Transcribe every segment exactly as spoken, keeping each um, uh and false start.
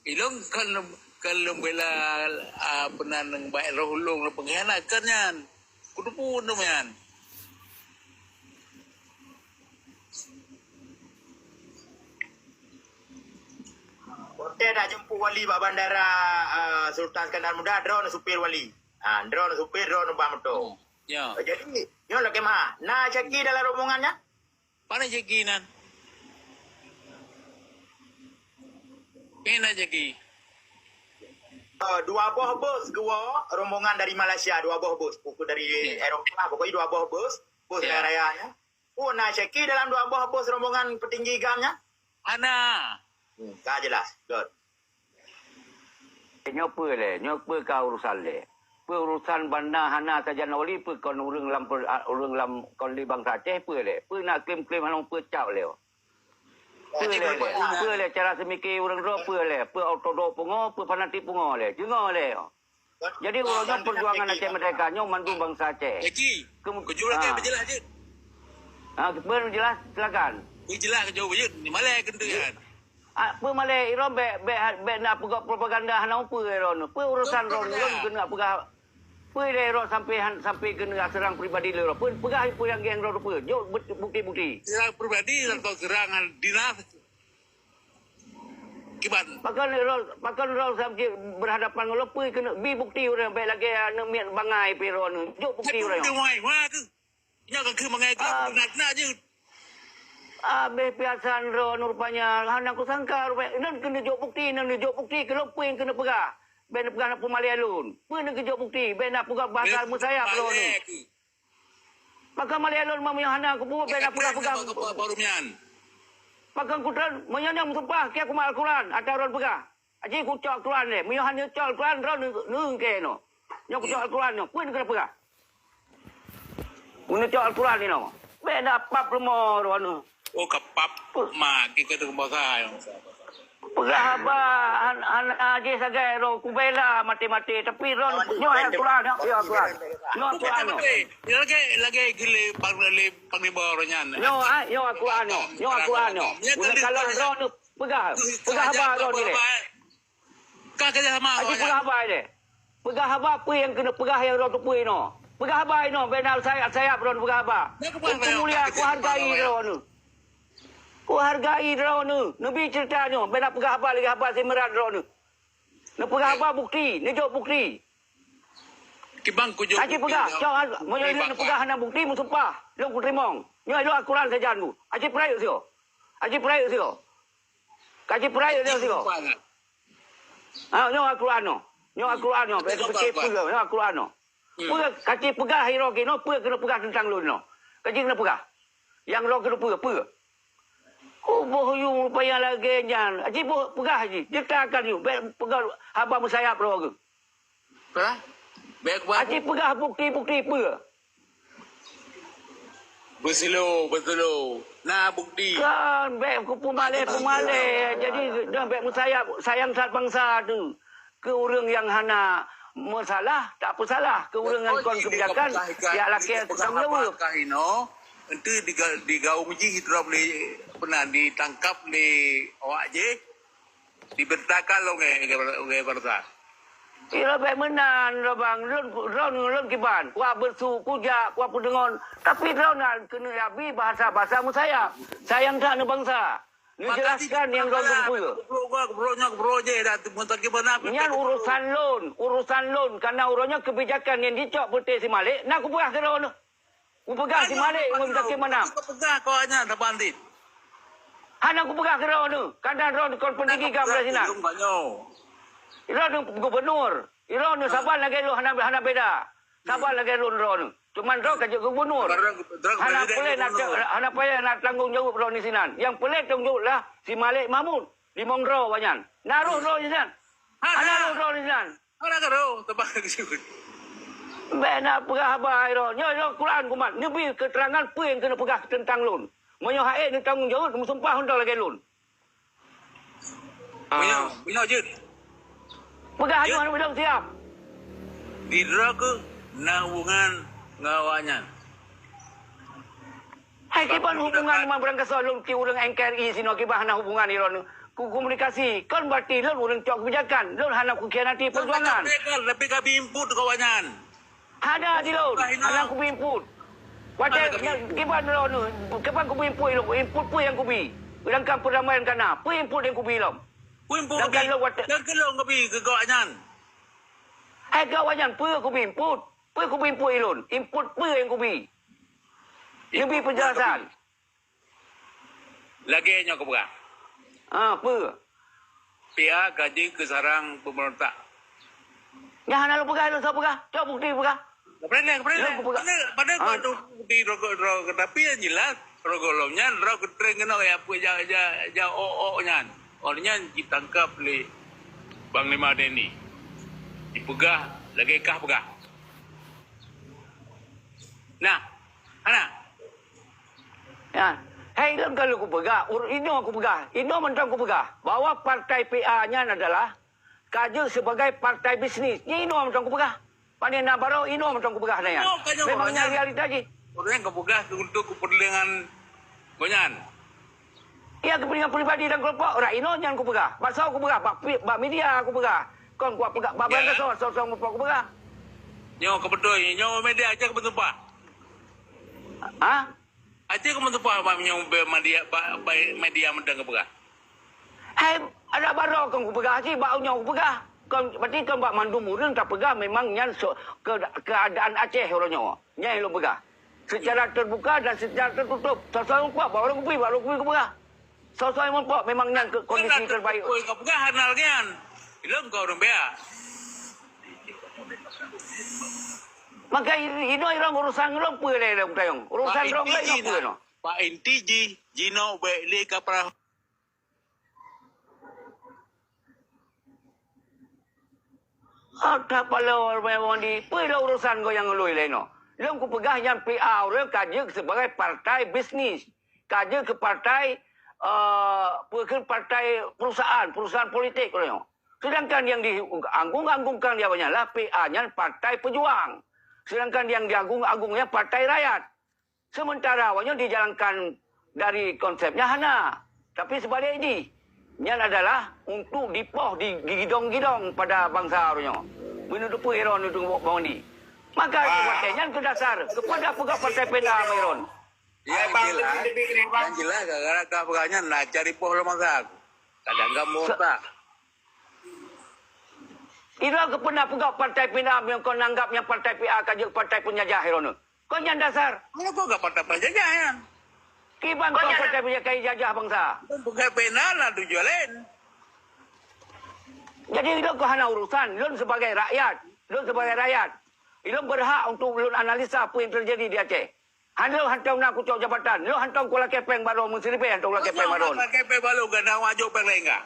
Ilôn kon, kon lôn bela, ah, peunan nyang baik roh ulôn lôn peugah na kon nyan. Kuteupeu nyan. Watèe dak jemput Wali bak bandara, ah, Sultan Iskandar Muda, droeneuh supir Wali. Ah, droeneuh supir, droeneuh bak moto. Ya. Jadi, nyoe lakèe meu'ah. Na Syaki dalam rombongan nyan? Pane Jeki nan? Mina Jeki? Eh, dua boh bus geuwoe rombongan dari Malaysia, dua boh bus. Bukan dari Eropa, pokoknya dua boh bus, bus raya-raya nyan. Oh, na Syaki dalam dua boh bus rombongan petinggi GAM nyan? Hana. Hmm, ka jelas. Good. Nyoe peue lé? Nyoe peue ka urusan lé? Peue urusan banda hana sajan oli peue kon ureuëng lam per-, a, ureuëng lam kon lé bansa Aceh peue lé? Peue na klaim-klaim hana peue cap lé? Peue lé, lé? Peue lé cara seumike ureuëng droe peue lé? Peue ortodoks pungo, peue fanatik pungo lé? Jeungoe lé. Jadi uroe nyoe perjuangan Aceh Merdeka nyoe mandum bansa Aceh. Eki, Kem-, kujur lagi ah. Berjelas je. Ah, peue jelas, silakan. Berjelas kujur je. Ni malai keuntui kan. Ah, peue malèe droe bèk, bèk, bèk na peugah propaganda hana peue droe. Peue urusan droe, droe keuneuk peugah. Peue lé droe sampai han, sampai keuneuk serang pribadi lé droe. Peue peugah peue nyang geng droe peue. Jok bukti-bukti. Serang pribadi atau serangan dinas? Kiban. Pakon droe, pakon droe sampai berhadapan ngon droe peue keuneuk bi bukti ureuëng bèk lagèe aneuk miet bangai pih droe. Jok bukti ureuëng. Wah, wah tu. Nyan ka keuh mangai gleh, ah, nak, nak jeuet. Abéh piasan droeneuh rupanya, hana kusangka rupanya. Nyan keuneuk jok bukti, nyan neujok bukti, keu lôn peue nyang keuneuk peugah. Bèk neupeugah na peumalèe lôn. Peue neujok bukti, bèk na peugah bahasa meusayap droeneuh. Pakon malèe lôn meunyoe hana kupeugah, bèk na peugah-peugah. Pakon kutreun, meunyoe nyan meusumpah, kiban kumat Al-Quran, ata droeneuh peugah. Aci kucok Al-Quran lé. Meunyoe hana cok Al-Quran, droeneuh neungkè nyoe. Nyoe kucok Al-Quran nyoe. Peue neukeuneuk peugah? Meunyoe cok Al-Quran inoe. Bèk na pap rumoh droeneuh. Oh, ka pap. Peue? Ma, kita tu bahasa. Peugah haba, an, an, aji sagai droe kubela maté-maté. Tapi droeneuh nyoe Al-Quran, nyoe Al-Quran. Nyoe Al-Quran nyoe. Lagèe, lagèe geuh lé pang-, lé panglima droe nyan. Nyoe, ah, nyoe Al-Quran nyoe. Nyoe Al-Quran nyoe. Meunyoe kalau droeneuh Peugah, peugah haba droeneuh lé. Ka kerja sama. Aci peugah haba lé. Peugah haba peue nyang keuneuk peugah nyang droeneuh peue inoe. Peugah haba inoe, bèk na sayap-sayap droeneuh peugah haba. Untuk mulia, kuhargai droeneuh. Kuhargai droeneuh. Neubi ceurita nyoe, bèk na peugah haba lagèe haba simerat droeneuh. Neupeugah haba bukti, neujok bukti. Kiban kujok bukti. Aci peugah, cok, meunyoe lôn peugah hana bukti, meusumpah. Lôn kuteurimong. Nyoe lôn Al-Quran sajan ku. Aci peurayeuk sigoe. Aci peurayeuk sigoe. Ka jipeurayeuk lé sigoe. Ha, nyoe Al-Quran nyoe. Nyoe Al-Quran nyoe. Bèk tapike peue, nyoe Al-Quran nyoe. Peue ka jipeugah droe keunoe, peue keuneuk peugah teuntang lôn nyoe. Ka jikeuneuk peugah. Nyang droe keuneuk peue, peue. Kuboh yum rupanya lagèe nyan. Aci boh peugah jih. Ceritakan yum. Bèk peugah haba meusayap droe keuh. Peugah. Bèk kupeugah. Aci peugah bukti-bukti peue. Beusilo, beusilo. Na bukti. Kan, bèk kupeumalèe-peumalèe. Jadi, dah bèk meusayap, sayang that bansa tu. Keu ureueng nyang hana meusalah, tak peusalah. Keu ureueng nyang kon keubijakan, ya lakèe tanggung jaweueb. Inoe, entu diga-, digaung jih droe lé, pernah ditangkap lé awak jih. Diberitakan lôn ngon, ngon, ngon bansa. Kira bèk meunan, Abang. Lôn, lôn, lôn kiban. Kuat beusu, kujak, kuat peudeungon. Tapi droeneuh keuneuk abi bahasa-bahasa meusayap. Sayang that ngon bansa. Neujelaskan nyang droeneuh peue. Nyan urusan lôn, urusan lôn. Karena uroe nyoe keubijakan nyang jicok peuté si Malik, na kupeugah keu droeneuh. Kupeugah si Malik ngon Muzakir Manaf. Kupeugah keu awak nyan saban dit. Hana kupeugah keu droeneuh, kadang droeneuh kon peuntinggi GAM lé sinan. Droeneuh gubernur, droeneuh saban lagèe lôn hana, hana beda. Saban lagèe lôn droeneuh. Cuman droeneuh ka jeuet gubernur. Hana peureulèe na, hana payah na tanggong jaweueb droeneuh sinan. Nyang peureulèe tanggong jaweueb lah si Malik Mahmud. Limong droe awak nyan. Na roh droeneuh sinan. Hana roh droeneuh sinan. Hana ka roh, teubang geujeuet. Bèk na peugah haba droe. Nyoe, nyoe Quran kumat. Neubi keuteurangan peue nyang keuneuk peugah teuntang lôn. Meunyoe hase neutanggong jaweueb, meusumpah untuk lagèe lôn. Meunyoe, meunyoe jeuet. Peugah nyoe hana bidang siap. Di droe keuh na hubungan ngon awak nyan. Eh, kiban hubungan ngon barangkasoe lôn keu ureuëng N K R I sinoe, kiban hana hubungan droeneuh. Ku komunikasi, kon berarti lôn ureuëng cok kebijakan, lôn hana kukhianati perjuangan. Tapi ka input keu awaknyan. Hana di lôn, hana kubi input. Watée kiban droeneuh, kiban kubi input lôn, input peue nyang kubi? Sedangkan perdamaian ka na, peue input nyang kubi lom? Peue input kubi? Sedangkan lôn watée nyang keu lôn kubi keu awaknyan. Hai keu awaknyan peue kubi input? Peue kubi input lôn? Input peue nyang kubi? Neubi penjelasan. Lagée nyoe kupeugah. Ah, peue? P A ka jeuet keu sarang pemberontak. Nyang hana lôn peugah, lôn soe peugah? Cok bukti peugah. Kepeuleueh, kepeuleueh. Lôn kupeugah. Pada, pada ah. Kau tu bukti rokok, rokok. Tapi yang jelas, rokok lom nyan, rokok tren kena ya, apa, ja, ja, ja, ok, ok nyan. Orang nyan ditangkap oleh Panglima T N I. Dipeugah, lagée kah peugah. Nah, hana. Ya. Hai, lôn ka lheueh kupeugah, ur-, inoe kupeugah, inoe mantong kupeugah bahwa partai P A nyan adalah ka jeuet sebagai partai bisnis. Nyan inoe mantong kupeugah. Pane na baroe inoe mantong kupeugah nyan. Memang nyan realita jih. Ureuëng kupeugah untuk kepentingan gobnyan. Ya, kepentingan pribadi dan kelompok, rak inoe nyan kupeugah. Bak soe kupeugah, bak, bak media kupeugah. Kon kupeugah bak bansa soe, soe-soe muphom kupeugah. Nyoe kebeutôi, nyoe media aja keupeue tumpah. Ha? Aci keumeung tumpah bak meunyoe bak media, bak, bak media mantong kupeugah. Hai, ada baroe kon kupeugah aci, bak nyoe kupeugah. Kon, berarti kon bak mandum ureuëng tapeugah memang nyan so, ke, keadaan Aceh uroe nyoe. Nyan lôn peugah. Secara terbuka dan secara tertutup. Soe-soe muphom, bak ureuëng kupi, bak ureuëng kupi kupeugah. Soe-soe muphom memang nyan ke, kondisi terbaik. Kau peugah hana lagée nyan. Ilong kau ureuëng biasa. Maka i-, inoe irong urusan lôn peue lé lôn tayong. Urusan rong lé inoe peue noh. Pak inti jih, jinoe bék lé ka pra-. Ada pala orang di, peue lé urusan goyang lui lé inoe. Lôn kupeugah nyan P A ureuëng ka jeuet sebagai partai bisnis. Ka jeuet keu partai, eh, peue kheun partai perusahaan, perusahaan politik ureuëng nyoe. Sedangkan yang dianggung-anggungkan di awaknyan lah P A nyan partai pejuang. Sedangkan yang diagung-agung nyan partai rakyat. Sementara awaknyan dijalankan dari konsepnya hana. Tapi sebalik jih, nyan adalah untuk dipoh di, digidong-gidong pada bansa ureuëng nyoe. Meunurot peue Iron itu buat bawang di. Maka ah. Watée nyan keu dasar, keupada peugah partai pena Iron. Yang jelas, yang jelas gara-gara kah peugah nyan na cari poh lom masa. Kadang kamu tak. Ira keupeuna peugah partai P N A nyang kon anggap nyang partai P A ka jeuet partai peunjajah droeneuh. Kon nyan dasar. Mana kau gak partai peunjajah nyan? Kiban kau partai peunjajah ka jajah bansa. Bukan P N A lah tujuan lain. Jadi lôn kok hana urusan, lôn sebagai rakyat, lôn sebagai rakyat, lôn berhak untuk lôn analisa apa yang terjadi di Aceh. Han lôn hantom na kucok jabatan, lôn hantom kulakée péng baroe meusiribée hantom kulakée péng baroe. Lakée péng baroe gana wajok péng laén ka.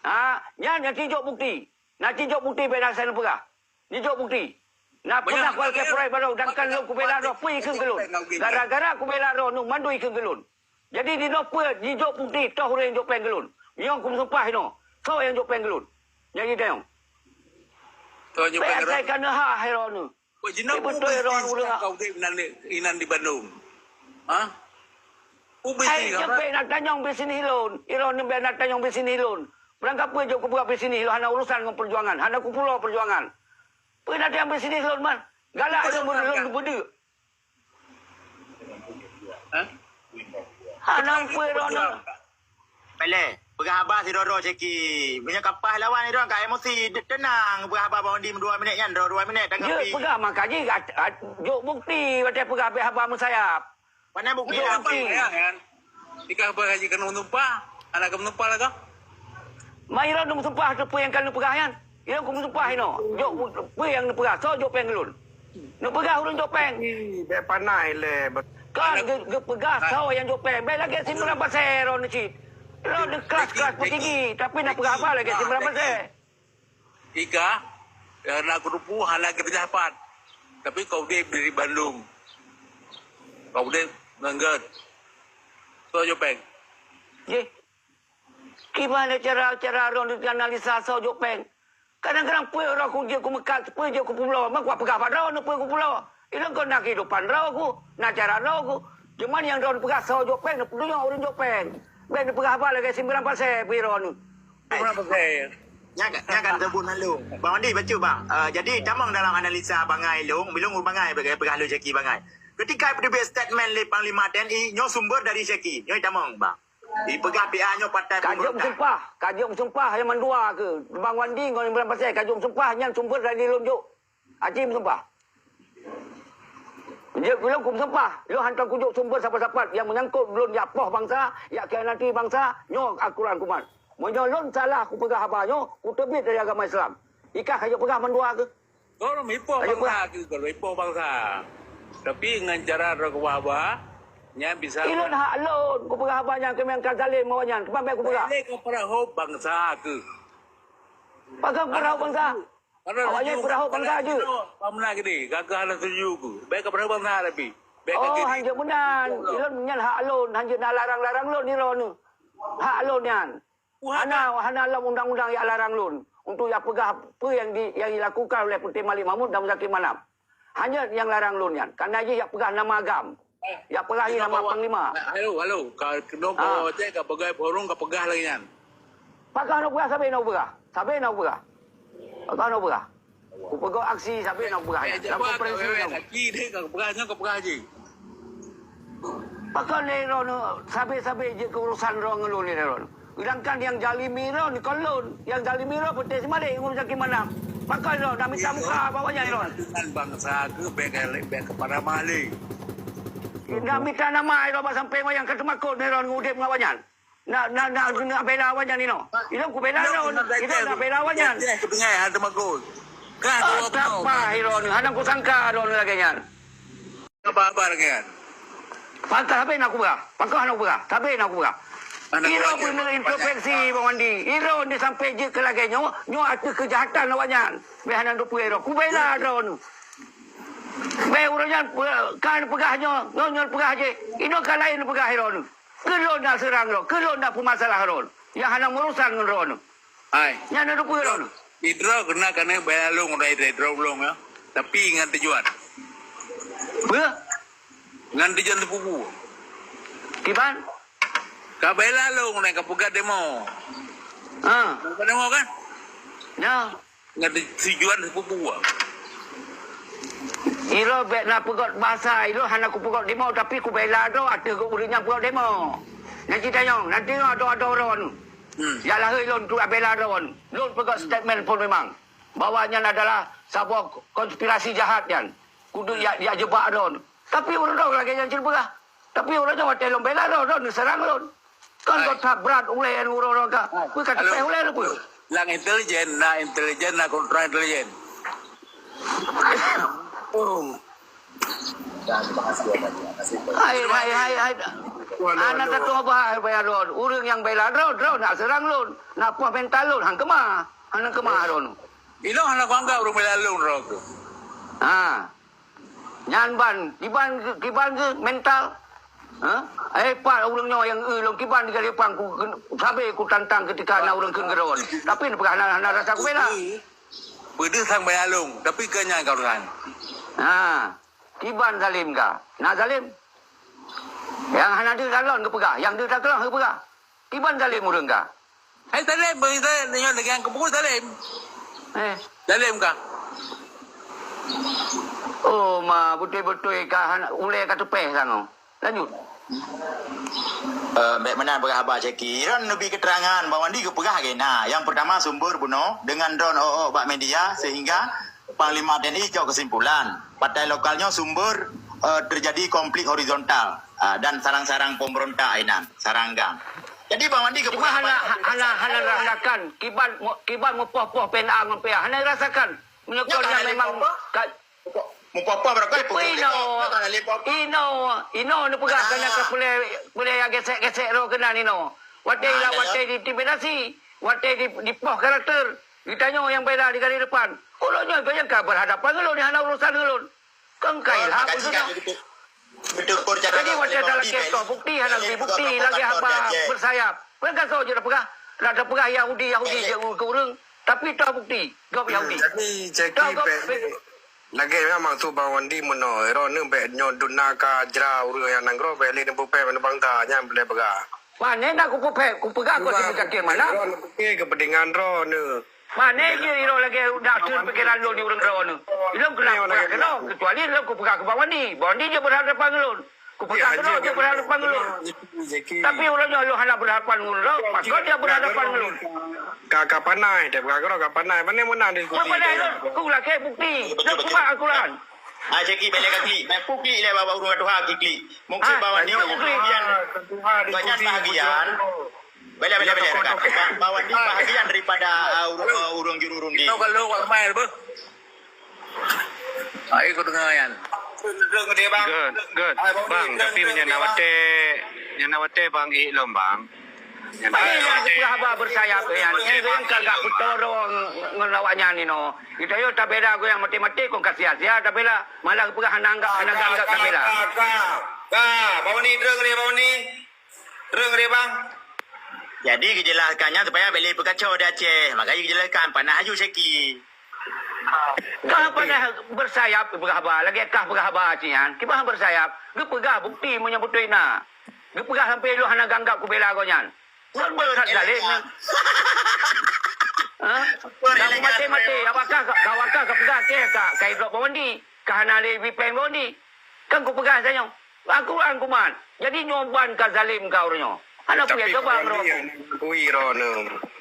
Ha, nyan nyang tijok bukti. Na tijok bukti beda saya peugah. Nijok bukti. Na peugah kulakée péng baroe dan kan lôn kubela droe peue ikheun keu lôn. Gara-gara kubela droe nu mandum ikheun keu lôn. Jadi di noe peue nijok bukti toh ureuëng jok péng keu lôn. Nyoe kumeusumpah inoe. Soe nyang jok péng keu lôn? Nyang jitanyong. Soe nyang jok péng keu lôn? Asai ka neuha hai droe nu. Kok jinak beutôi ureuëng kau udeb inan, inan di Bandung? Ha? Ubé hai, sampai nak tanyong bisnis lôn. Iron ni nak tanyong bisnis lôn. Perangkap peue jok kubuka bisnis lôn hana urusan ngon perjuangan, hana kupulo perjuangan. Peue nak tanyong bisnis lôn man? Galak lôn beudeuek. Ha? Hana peue droe. Peleh, peugah haba sidroe-droe ceki. Meunyoe kapah lawan droe ka emosi, de-, tenang peugah haba bang Andi dua minit nyan, dua, dua minit tanggapi. Jeuet peugah maka jih, at-, at-, jok bukti watée peugah habéh haba meusayap. Mana bukti? Jok bukti. Kan? Jika haba haji kena menumpah, anak kena menumpah lah kau. Mai ira neusumpah tu peue nyang ka neupeugah nyan. Ilôn kumeusumpah inoe. Jok peue nyang neupeugah. Soe jok péng lôn? Neupeugah ureuëng jok péng. Ih, bék panai lé. Kan ge-, geupeugah soe nyang jok péng. Bék lagée simeurang pasé ron cit. Ron di kelas-kelas petinggi, tapi na peugah apa lagée simeurang pasé. Ika, na kurupu hana geupeugah pat. Tapi kau udeb di Bandung. Kau udeb ngon gét. Soe jok péng? Jih. Kiban cara-cara droe neuanalisa soe jok péng. Kadang-kadang peue roh ku jeuet kumeukat, peue jeuet kupeubloe, meukuat peugah bak droe, peue kupeubloe. Ilôn kon na keuhidupan droe ku, na cara droe ku. Cuma nyang droeneuh peugah soe jok péng, neupeudeuh ureueng jok péng. Bék neupeugah haba lagèe Simbilan Pasè, peue droeneuh. Simbilan Pasè. Nyan ka, nyan ka teubun lalu. Bang Wandi, bacut, Bang. Eh, jadi, tamong dalam analisa bangai lôn, bilong bangai, bagi peugah lôn Syaki bangai. Ketika peuteubiet statement lé Panglima T N I, nyoe sumber dari Syaki. Nyoe tamong, Bang. Dipeugah pihak nyoe partai pemerintah. Ka jeuet meusumpah, ka jeuet meusumpah nyang mandua keuh. Bang Wandi ngon Simbilan Pasè, ka jeuet meusumpah nyan sumber dari lôn jok. Aci meusumpah. Jeuet keu lôn kumeusumpah, lôn hantom kujok sumber sapat-sapat nyang meunyangkot lôn jak poh bansa, jak khianati bansa, nyoe aturan kuman. Meunyoe lôn salah kupeugah haba nyoe, kuteubiet dari agama Islam. Ikah ka jeuet peugah mandua keuh. Kau lôn ipoh bansa keuh, kau lôn ipoh bansa. Tapi ngon cara droe kupeugah haba, nyan bisa. Ilôn hak lôn kupeugah haba nyan keu nyang ka zalim awaknyan, keuban bék kupeugah. Lé keu peurahô bansa keuh. Pakon peurahô bansa? Awaknyan peurahô bansa jeuet. Pamna gini, gagah hana setuju ku. Bék keu peurahô bansa tapi. Bék keu Oh, gini. Hanjeuet meunan. Ilôn nyan hak lôn, hanjeuet na larang-larang lôn nirôn. Hak lôn nyan. Hana, hana lam undang-undang jak larang lôn untuk jak peugah peue nyang di, nyang dilakukan oleh Putih Malik Mahmud dan Muzakir Manaf. Hanjeuet nyang larang lôn nyan. Karena jih jak peugah nama agam. Jak peugah nama panglima. Halo, halo. Ka keunoe ka Ah. Aceh ka peugah forum ka peugah lagèe nyan. Pakon hana peugah, sabe na peugah. Sabe na peugah. Pakon hana peugah. Kupeugah aksi sabe na peugah. Eh, Lam jawab, konferensi eh, eh, na. Aki deh ka peugah nyan ka peugah je. Pakon lé droeneuh sabe-sabe jeuet keu urusan droe ngon lôn lé droeneuh. Sedangkan nyang zalimi droe kon lôn, nyang zalimi droe Putih Malik ngon Zaki Manaf. Pakon droe nak mita muka bak awaknyan droe. Dengan bangsa ke bèk, bèk kepala maling. Nak mita nama droe bak sampéng wayang ka teumakot droe ngon udép ngon awaknyan. Nak, nak, nak, nak bela awaknyan inoe. Ilôn kubela droe, ilôn nak bela awaknyan. Keudengai hana teumakot. Ka Ah, droe tak pah droe. Hana kusangka droe lagèe nyan. Apa-apa lagèe nyan. Pakon sabe na kupeugah. Pakon hana kupeugah. Sabe na kupeugah. Hana Ilôn kupeugah. Peuintrospeksi, Bang Wandi. Ilôn di sampéng jeuet keu lagèe nyoe, nyoe ateueh keujahatan awaknyan. Bèk hana teupeue droe. Kubela droe. Bèk ureueng nyan pe-, kan peugah nyoe, nyoe, nyoe peugah jih. Inoe ka laén peugah droe. Keu lôn na seurang droe, keu lôn na peumasalah droe. Nyang hana meurusan ngon droe. Hai. Nyan na teupeue droe. Idroe keunan ka na bela lôn, idroe, idroe lôn, ya. Tapi ngon tujuan. Peue? Ngon tujuan teupupu. Kiban? Ka bela lôn, ka peugah demo. Ha. Ka demo kan? Ya. Ngon tujuan teupupu. Ilôn bèk na peugöt basa, ilôn hana kupeugöt demo, tapi kubela droe ateueh ureueng nyang peugöt demo. Nyan jitanyong, nanti nyoe adoe-adoe droe. Hmm. Jak lahé lôn tu bela droe. Lôn peugöt statement phon memang bahwa nyan adalah saboh konspirasi jahat nyan. Kudu jak, jak jeubak droe. Tapi ureueng droe lagèe nyan cit peugah. Tapi ureueng nyoe watèe lôn bela droe, droe neuseurang lôn. Kan Hai. Ka that brat ulèe ngon ureueng-ureueng ka. Hai. Peue ka Halo. Teupéh ulèe peue? Lam intelijen, na intelijen, na kontra intelijen. Oh. Hai, hai, hai, hai. Waduh, Anak waduh. Satu abah bela droe. Ureueng nyang bela droe, droe nak seurang lôn. Nak poh mental lôn, han keumah. Han keumah droe. Ilôn hana kuanggap ureueng bela lôn droe tu. Ha. Nyan ban, kiban, kiban keuh mental. Ha? Eh, pat ureueng nyoe nyang eu lôn kiban di Galipang ku, sabe kutantang keutika na ureueng kheun keudroe. Tapi neupeugah hana, hana rasa kubela. Beudeuh sang bela lôn, tapi keu nyan ka urusan. Ha. Kiban zalim ka. Na zalim? Nyang hana deuh talon geupeugah, nyang deuh takalon geupeugah. Kiban zalim ureueng ka. Hai zalim, bang, zalim. Nyoe lagèe nyang keupeue zalim. Eh. Zalim ka. Oh, ma, beutôi-beutôi ka hana ulèe ka teupéh sangoe. Lanjut. Eh, bèk meunan peugah haba Syaki. Droen neubi keterangan Bang Wandi geupeugah lagèe na. Yang pertama sumber bunoe dengan droen ôk-ôk bak media sehingga Panglima T N I cok kesimpulan, partai lokal nyoe sumber, eh, terjadi konflik horizontal, ah, dan sarang-sarang pemberontak inan, sarang gang. Jadi Bang Wandi Cuma geupeugah hana, hana, hana rasakan kiban, kiban meupoh-poh P N A ngon P A. Hana rasakan. Meunyoe Nyoe kon ka nyang hana memang limpah-poh. Ka Mupoh-poh barangkali Tapi pukul ino, lima, bukan lima. Ino, ino neupeugah keunan Ah. Keu pulèh, pulèh nyang gesek-gesek roh keunan ino. Watèe Ah, ila, ya, ya. Watèe diintimidasi, watèe di, dipoh karakter, geutanyoe nyang bela di garis depan. Ulôn nyoe nyang ka berhadapan ngon lôn, hana urusan ngon lôn. Kon ka Oh, ilham makasih, beutôi. Kak, begitu. Betul, Kak, Jadi, cakap watèe lima talakèe beli, toh bukti, hana beli bukti, bukti, lagèe haba bersayap. Peue ka soe jeuet peugah? Dak peugah Yahudi, Yahudi Eh, eh. Jeuet keu ureueng. Tapi toh bukti, gob Yahudi. Jadi, Jackie Toh gob bèk, bèk. Lagèe nyan maksud Bang Wandi meunoe, droeneuh bèk nyoe duna ka jra ureueng nyang nanggroe, bèk lé neupeuphét bak bansa, nyan peureulèe peugah. Pane na kupeugah, kupeugah keu Cuba Syekh Muzakir Mana? Droeneuh pikir keupeuntengan droeneuh. Pane jeuet ilôn lagèe dak teun pikeran lôn di ureueng droeneuh. Ilôn keuneuk peugah keunoe, keucuali lôn kupeugah keu Bang Wandi. Bang Wandi jeuet berhadapan ngon lôn. Kupeugah keunoe jeuet berhadapan ngon lôn. Tapi uroe nyoe lôn hana berhadapan ngon lôn, maka dia berhadapan ngon lôn. Ka, ka panai, dia peugah keunoe ka panai. Pane meunan diskusi. Pane lôn, ku lakèe bukti. Lôn peugah Al-Quran. Ah, Syekh, bèk lé ka klik. Bèk klik lé bak ureueng tuha klik. Mungkin Bang Wandi bahagian. Bèk lé, bèk lé, bèk lé. Bang Wandi bahagian daripada, ah, ureueng, ah, ureueng juru runding. Tahu kalau awak main apa? Ai, ku dengar nyan. Good, good. Bang, tapi meunyoe na watèe, nyan na watèe Bang ék lom, Bang. Nyan na watèe. Ai, nyang peugah haba bersayap nyan. Nyan ka gak beutoro ngon awak nyan inoe. Geutanyoe tabela goyang maté-maté kon ka sia-sia tabela. Malah peugah hana anggap, hana anggap tabela. Ka, ka, ka. Bang Wandi, treun lé Bang Wandi. Treun lé Bang. Jadi geujelaskan nyan supaya bèk lé peukaco di Aceh. Makanya geujelaskan, panah aju Syekh. Kah panah bersayap peugah haba, lagèe kah peugah haba cit nyan. Kiban bersayap, geupeugah bukti meunyoe beutôi na. Geupeugah sampai lôn hana anggap kubela gobnyan. Nyan buet that zalim nyan. Ha? Dah maté-maté, awak kah, awak kah ka peugah kèe ka, ka idrop Bang Wandi. Ka hana lé bipeng Bang Wandi. Kan kupeugah tanyoe, Al-Quran kumat. Jadi nyoe ban ka zalim ka uroe nyoe. Hana peue coba meurokok. Kui droeneuh.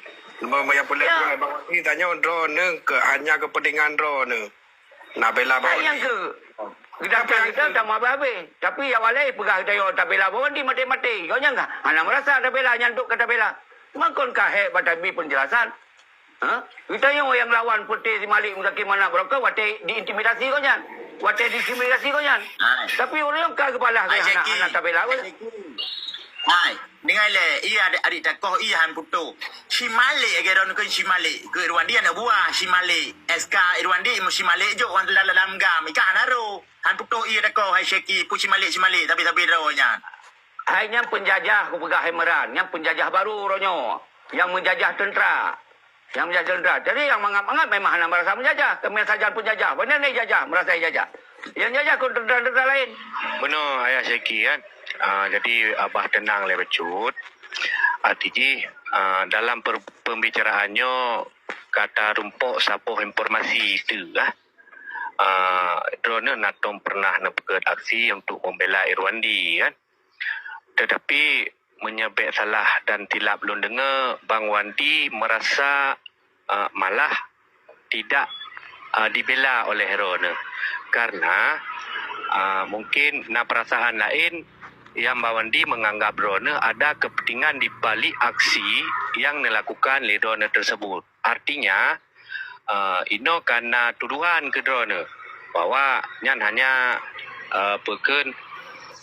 Meunyoe peureulèe Bang Wandi tanyoe droeneuh keu hanya keupeuntengan droeneuh. Na bela Bang Wandi. Nyang keu geudah kita sama habéh. Tapi awak laén peugah tanyoe tabela Bang Wandi maté-maté. Gobnyan ka hana meurasa tabela nyan dok ka tabela. Makon ka hék bak tabi peunjelasan. Ha? Geutanyoe nyang lawan peuté si Malik Muzakir Manaf Brokah watèe diintimidasi gobnyan. Watèe diintimidasi gobnyan. Hai. Tapi ureueng ka geubalah hana, hana tabela pun. Hai, deungai lé, iya adik, adik takoh iya han putôh. Si Malik lagèe droeneuh keu si Malik. Keu Irwandi aneuk buah si Malik. S K Irwandi mu si Malik jok wan dalam, dalam gam. Ikan hana ro. Han putôh iya takoh hai Syekh, pu si Malik, si Malik, tapi, tapi droe nyan. Hai nyan peunjajah kupeugah hai Imran, nyan peunjajah baru uroe nyoe. Nyang meujajah teuntra. Nyang meujajah teuntra. Jadi nyang mangat-mangat memang hana meurasa meujajah. Kami sajan peunjajah. Beuna ni jajah, meurasa jajah. Nyang jajah kon teuntra-teuntra laén. Beuna, Ayah Syekh kan. Ah, jadi abah teunang lé bacut. Arti jih, ah, dalam per-, pembicaraan nyoe ka tarumpok saboh informasi tu lah. Ah, droeneuh na tom pernah neupeugèt aksi untuk membela Irwandi kan. Tetapi meunyoe bèk salah dan silap lôn deungö, Bang Wandi merasa, eh, malah tidak, eh, dibela oleh droeneuh. Karena, eh, mungkin na perasaan laén nyang Bang Wandi menganggap droeneuh ada kepentingan di balik aksi yang dilakukan lé droeneuh tersebut. Artinya, eh, inoe ka na tuduhan keu droeneuh bahwa nyan hanya, eh, peukheun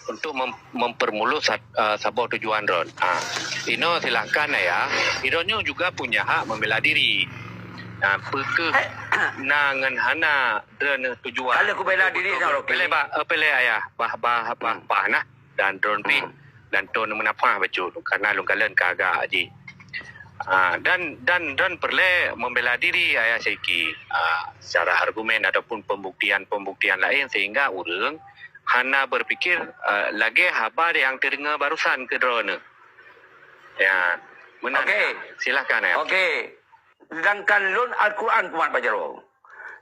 untuk mem-, mempermulus sat-, eh, saboh tujuan droen. Ha. Inoe silahkan ya, droeneuh juga punya hak membela diri. Nah, peukheun na ngon hana droeneuh tujuan. Kalau kubela diri, nah, oke. Pilih, bah, eh, pilih ayah, bah, bah, bah, bah, nah. Dan droen pih dan ton meunafah bacut karena lôn kalon ka agak jih. Ah, dan, dan, dan peureulèe membela diri Ayah Syekh, ah, secara argumen ataupun pembuktian-pembuktian laén sehingga ureueng hana berpikir, ah, lagèe haba nyang teudeungö barusan keu droeneuh. Ya, meunan. Okey. Silahkan, ya. Okey. Sedangkan lôn Al-Quran kumat bak jaroe.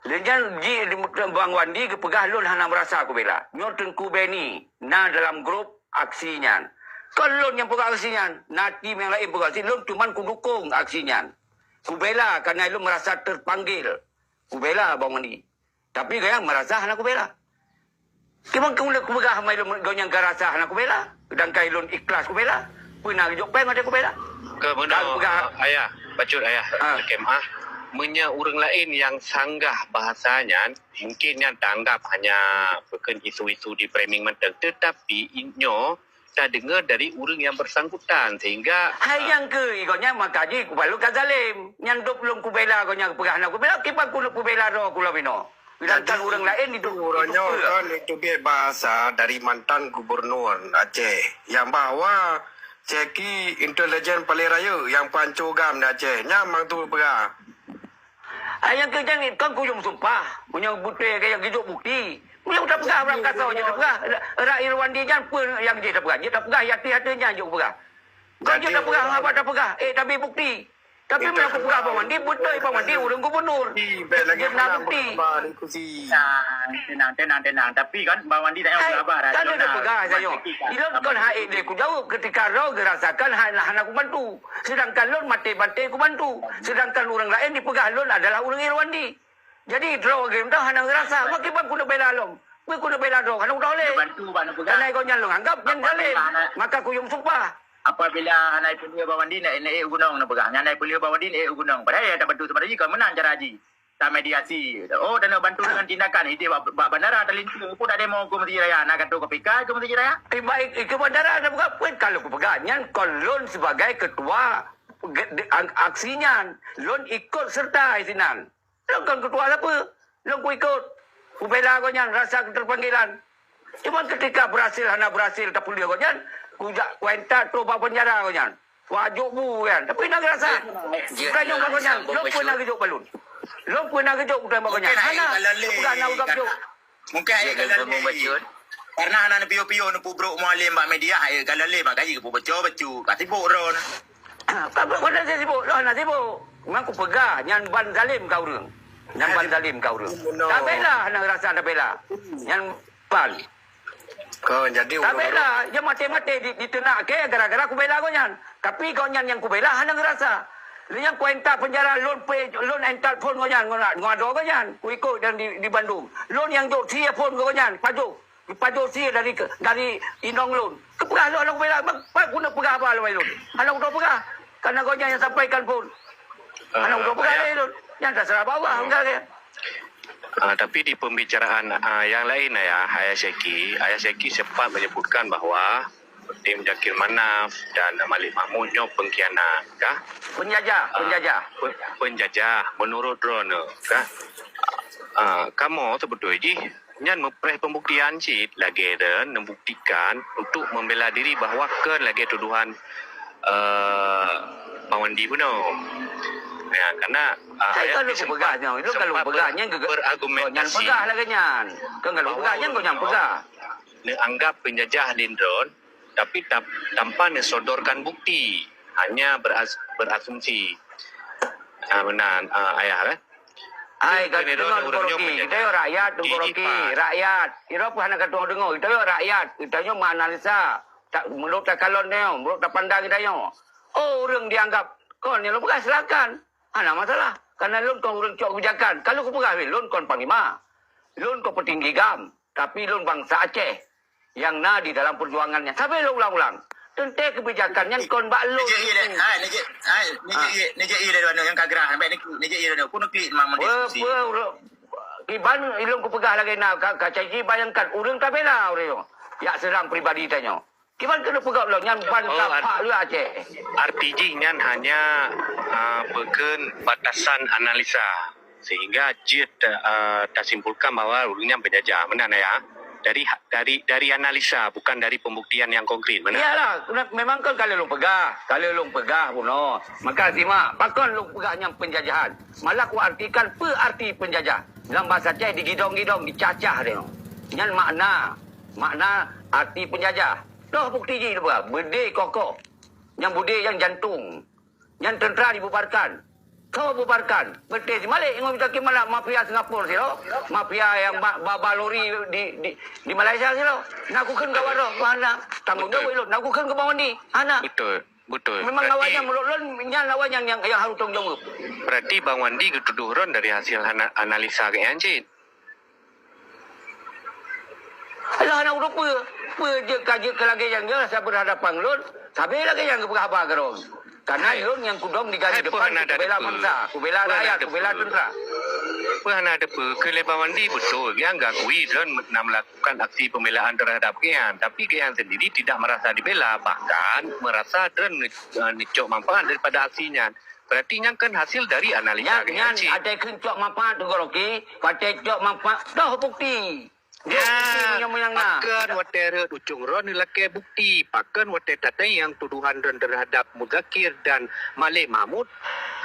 Lé nyan jih di Bang Wandi geupeugah lôn hana meurasa kubela. Nyoe Teungku Benny na dalam grup aksi nyan. Kon lôn nyang peugah aksi nyan, na tim nyang laén peugah aksi, lôn cuman kudukong aksi nyan. Kubela kareuna lôn meurasa terpanggil. Kubela Bang Wandi. Tapi gobnyan meurasa hana kubela. Kiban keu ulôn kupeugah hai lôn gobnyan ka rasa hana kubela, sedangkan lôn ikhlas kubela. Peue na geujok péng watèe kubela? Keu meunoe, ayah, bacut ayah, ah. Lakèe meu'ah. Meunyoe ureueng laén nyang sanggah bahasa nyan, mungkin nyan taanggap hanya peukheun isu-isu di framing mantong. Tetapi nyoe tadeungö dari ureueng nyang bersangkutan, sehingga, hai, ah, nyang keu gobnyan maka jih kupeuleueh ka zalim. Nyan dop lôn kubela gobnyan peugah hana kubela, kiban keu lôn kubela droe keu lôn inoe. Sedangkan ureueng laén itu, uroe nyoe kan itu biet bahasa dari mantan gubernur Aceh yang bahwa Syekh intelijen paling rayeuk nyang panco gam di Aceh. Nyan mang tu peugah. Ah, nyang keu nyan kon kuyum sumpah. Meunyoe beutôi nyang geujok bukti. Meunyoe tapeugah barang kasar jeuet tapeugah. Rak Irwandi nyan peue nyang jeuet tapeugah? Jeuet tapeugah, ya, hati-hati nyan jeuet peugah. Kon jeuet tapeugah, haba tapeugah. Eh, tapi bukti. Tapi meunyoe kupeugah Bang Wandi, beutôi Bang Wandi ureueng gubernur. Jeuet na bukti. Tenang, tenang, tenang, tenang. Tapi kan Bang Wandi tak payah sabar. Kan dia peugah saja. Ilôn kon hak lé kujaweueb ketika droe geurasakan hana, hana kubantu. Sedangkan lôn maté-maté kubantu. Sedangkan ureueng laén dipeugah lôn adalah ureueng Irwandi. Jadi droe geuh hana ngeurasa. Makiban keuneuk bela lom. Peue keuneuk bela droe? Hana udang lé. Bantu, bantu peugah. Karena gobnyan lôn anggap nyan zalim. Maka kuyum sumpah. Apabila hana ipeuleueh Bang Wandi nak, nak ék u gunong, na peugah. Nyan hana ipeuleueh Bang Wandi nak ék u gunong. Padahal ya tabantu sebenarnya kon menang cara jih. Tamediasi. Oh, taneuk bantu dengan tindakan. Idéh bak, bak bandara talinteue pun tak demo ke Mesjid Raya. Nak kata ke P K ke Mesjid Raya? Eh, baik, eh, ke bandara ada buka pun kalau kupeugah nyan kon lôn sebagai ketua ge-, de-, ang-, aksi nyan. Lôn ikut serta sinan. Lôn kon ketua siapa? Lôn kuikut. Kubela gobnyan rasa keterpanggilan. Cuma ketika berhasil hana berhasil tapeuleueh gobnyan, kujak kuenta trok bak penjara gobnyan. Wajok bu kan. Tapi na geurasa. Bukan nyang bak gobnyan. Lôn pernah geujok balon. Lôn pernah geujok bukan bak gobnyan. Hana. Bukan na ugap jok. Mungkin ayah kalau karena anak piyo-piyo neupeubrok mualim bak media, ayah kalau lé makajih keu baca bacu. Ka sibuk ron. Ka buat pada saya sibuk. Loh, hana sibuk. Memang kupeugah nyan ban zalim ka ureueng. Nyan ban zalim ka ureueng. Tabela hana rasa tabela. Nyan ban. Kon jadi ureueng-ureueng. Tabela, dia maté-maté di, diteunak ke gara-gara kubela gobnyan. Tapi gobnyan nyang kubela hana ngerasa. Lé nyang kuenta penjara lôn pe, lôn entat phon gobnyan, ngon, ngon adoe gobnyan. Kuikut dan di, di Bandung. Lôn nyang jok sie phon gobnyan, pajoh. Dipajoh sie dari ke, dari inong lôn. Kepeugah lôn hana kubela, bang, bang guna peugah apa lôn. Hana kupeugah. Karena gobnyan nyang sampaikan phon. Hana kupeugah lé lôn. Nyan terserah bak Allah, enggak ke? Ah, tapi di pembicaraan, ah, yang lain, Ayah, Ayah Syeki, Ayah Syeki sempat menyebutkan bahwa Tim Jakil Manaf dan Malik Mahmud nyoe pengkhianat, kah? Penjajah, ah, penjajah. Pe-, penjajah, menurut droeneuh, kah? Ah, kamoe sebetul jih nyan meupreh pembuktian cit lagée dan membuktikan untuk membela diri bahwa kon lagée tuduhan, eh, Bang Wandi bunoe. Ya, karena, eh, saya kalau sempat, peugah nyoe, itu kalau sempat peugah ber-, nyan ke-, berargumentasi nyan peugah lagée nyan. Kan kalau peugah nyan kau nyan peugah. Neuanggap penjajah lindron, tapi tap-, tanpa neusodorkan bukti, hanya beras-, berasumsi. Ah, meunan, ah, Ayah, kan? Ai, ka deungoe Teungku Roki, geutanyoe rakyat, Teungku Roki, rakyat. Ira pun hana ka tuang deungoe, geutanyoe rakyat, geutanyoe menganalisa. Tak, menurut takalon nyoe, menurut tapandang geutanyoe. Oh, ureueng dianggap kon nyang lôn peugah, silakan. Hana masalah. Karena lôn kon ureueng cok kebijakan. Kalau kupeugah weh, lôn kon panglima. Lôn kon petinggi gam, tapi lôn bangsa Aceh. Nyang na di dalam perjuangan nyan. Sabe lôn ulang-ulang. Teuntée kebijakan nyan kon bak lôn. Neujek ie lé, hai, neujek, hai, neujek ie, neujek ie lé dua nyang ka grah sampai ni, neujek ie dua. Pun klik memang diskusi. Pe, pe, ureueng, kiban ilôn kupeugah lagée na, ka, ka caci bayangkan ureueng tabela ureueng nyoe. Yak serang pribadi tanyoe. Kiban keuneuk peugah lôn nyan ban kapak lé Aceh. Arti jih nyan hanya, ah, beukeun batasan analisa. Sehingga jeuet, eh, tasimpulkan bahwa ureueng nyan penjajah. Meunan, ya? Dari, dari, dari analisa, bukan dari pembuktian yang konkret. Meunan? Iyalah, memang kan kalau lôn peugah, kalau lôn peugah bunoe. Maka simak, pakon lôn peugah nyan penjajahan. Malah kuartikan peue arti penjajah. Lam bahasa Aceh digidong-gidong, dicacah dia. Nyan makna, makna arti penjajah. Toh bukti jih lôn peugah, beudé kokoh. Nyang beudé nyang jantung. Nyan tentera dibubarkan. Kau bubarkan. Beutôi Malik ngon Zaki Manaf mafia Singapura silo. Mafia nyang ba, ba, ba lori di, di, di Malaysia silo. Nak kukheun keu waroh, hana. Tanggung jawab ilôn. Nak kukheun keu Bang Wandi. Hana. Betul. Betul. Memang awaknyan menurut lôn, nyan awaknyan nyang, nyang harus tanggung jawab. Berarti Bang Wandi geutuduh ron dari hasil ana-, analisa geuh nyan cit. Alah, aneuk ureueng peue? Peue jeuet ka jeuet keu lagée nyan, nyoe rasa berhadapan lôn, sabe lagée nyan geupeugah haba keudroe. Karena lôn nyang kudong di garis depan, kubela bangsa, kubela rakyat, kubela tentera. Peue hana teupeue, keu lé Bang Wandi beutôi, geuh geuakui droen na melakukan aksi pembelaan terhadap geuh nyan, tapi geuh nyan sendiri tidak merasa dibela, bahkan merasa droen, eh, neucok manfaat daripada aksi nyan. Berarti nyan kan hasil dari analisa geuh nyan cit. Nyan, nyan, até kheun cok manfaat, Teungku Roki, até cok manfaat, toh bukti. Bukti meunyoe-meunyoe na. Pakon watée rhot ucong droe neulakée bukti? Pakon watée tatanyong tuduhan droe terhadap Muzakir dan Malik Mahmud,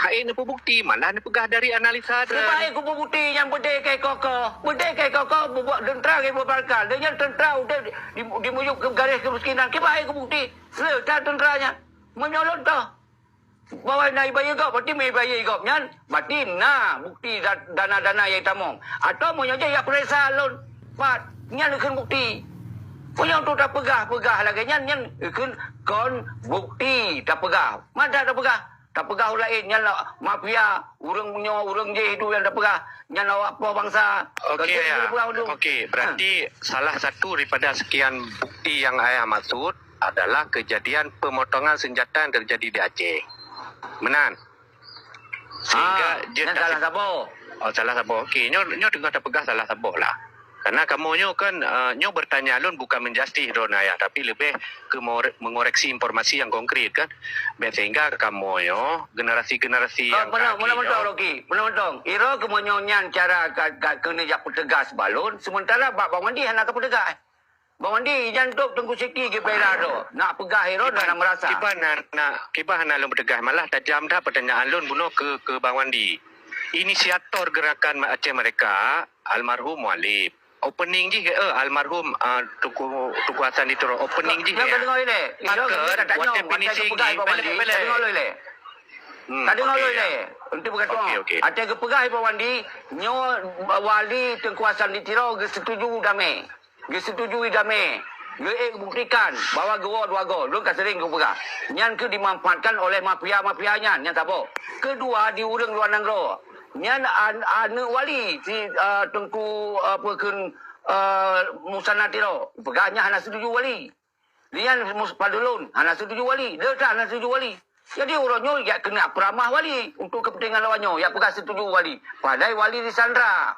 hai neupeubukti, malah neupeugah dari analisa droe. Kiban hai kupeubukti nyang beudé keu kokoh? Beudé keu kokoh bubuet teuntara keu beubakal. Deunyan teuntara udeb di, di, di muyueb keu garéh keumiskinan. Kiban hai kubukti? Le that teuntara nyan. Meunyoe lôn toh. Bahwa na ibayeue gob, berarti meuibayeue gob nyan, berarti na bukti da-, dana-dana nyang tamong. Atau meunyoe jih ya peuriksa lôn pat, nyan kheun bukti. Meunyoe tu tapeugah-peugah lagée nyan, nyan kheun kon bukti tapeugah. Mada tapeugah, tapeugah ureuëng laén nyan lah mafia, ureuëng nyoe, ureuëng jih itu nyang tapeugah, nyan awak poh bansa. Okey, ya. Okey, berarti salah satu daripada sekian bukti yang ayah maksud adalah kejadian pemotongan senjata yang terjadi di Aceh. Meunan. Sehingga Ah, nyan salah saboh. Oh, salah saboh. Okey, nyoe, nyoe teungoh tapeugah salah saboh lah. Karena kamoe nyoe kan, eh, nyoe bertanya lôn bukan menjustis droe ayah, tapi lebih ke more-, mengoreksi informasi yang konkret kan. Sehingga kamoe nyoe, generasi-generasi yang meunan, meunan mantong, Rocky. Meunan mantong. Iro keumeunyoe nyan cara ka, ka keuneuk jak peutegas bak lôn, sementara bak Bang Wandi hana ka peutegas. Bang Wandi, jantok Teungku Siti geubela droe. Nak peugah iro dan nak merasa. Kiban na, na, kiban hana lôn peutegas, malah tajam that pertanyaan lôn bunoe keu, keu Bang Wandi. Inisiator gerakan Aceh Merdeka, almarhum Mualib. Opening jih ke, eh, almarhum, ah, Teungku, Teungku Hasan di Tiro. Opening jih ke? Ka deungoe lé. Iro ka tanyong, watée finishing jih. Bang Wandi, ka deungoe lé. Hmm, ka deungoe lé. Untuk berkata, okey, okey. Ateueh geupeugah Bang Wandi, nyoe wali Teungku Hasan di Tiro geusetuju damé. Geusetujui damé, geuék buktikan bahwa geuwoe dua goe. Lôn ka sering kupeugah. Nyan keuh dimanfaatkan oleh mafia-mafia nyan, nyan saboh. Keudua, di ureuëng luwa nanggroe. Nyan an-, aneuëk wali si, eh, Teungku, eh, apa kheun, eh, Musanna Tiro. Peugah nyan hana setuju wali. Lian Mus-, Padulun hana setuju wali. Deuh hana setuju wali. Jadi uroe nyoe jak keuneuk peuramah wali untuk kepentingan lawan nyoe. Jak peugah setuju wali. Padahai wali disandra.